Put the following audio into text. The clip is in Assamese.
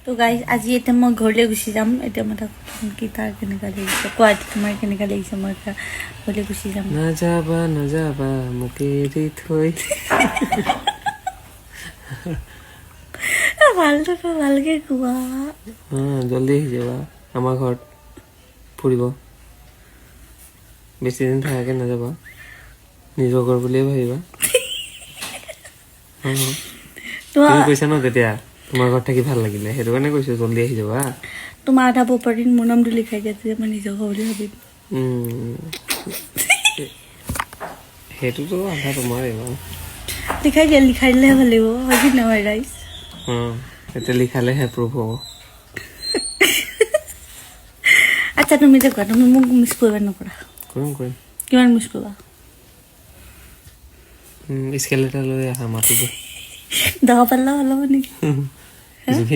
তো গাইজ, আজি এতিয়া মই ঘৰলৈ গুচি যাম। এতিয়া মই তাক সুধিম কি তাৰ কেনেকুৱা লাগিছে। কোৱা, এতিয়া তোমাৰ কেনেকুৱা লাগিছে? মই এতিয়া ঘৰলৈ গুচি যাম। নাযাবা, নাযাবা মোক এৰি থৈ। ভাল থকা, ভালকে কোৱা। জল্দি আহি যাবা আমাৰ ঘৰত ফুৰিব। বেছি দিন থকাকে নাযাবা, নিজৰ ঘৰ বুলিয়ে ভাবিবা। তোমাৰ তুমি কৈছা ন তেতিয়া তোমাৰ ঘৰত থাকি ভাল লাগিলে, সেইটো কাৰণে কৈছো জল্দি আহি যাবা। তোমাৰ আধা প্ৰপাৰ্টিত মোৰ নামটো লিখাই দিয়া, তেতিয়া মই নিজৰ ঘৰ বুলি ভাবিম। সেইটোতো আধা তোমাৰেই বাৰু। লিখাই দিয়া, লিখাই দিলেহে ভাল লাগিব, হয় কি নহয় ৰাইজ? এতিয়া লিখালেহে প্ৰুফ হ'ব। আচ্ছা, তুমি যে কোৱা, তুমি মোক মিছ কৰিবা নকৰা? কৰিম, কৰিম। কিমান মিছ কৰিবা? স্কেল এটা লৈ আহা, মাতিব। দহ পাল্লা ভাল হ'ব নেকি? জুখি।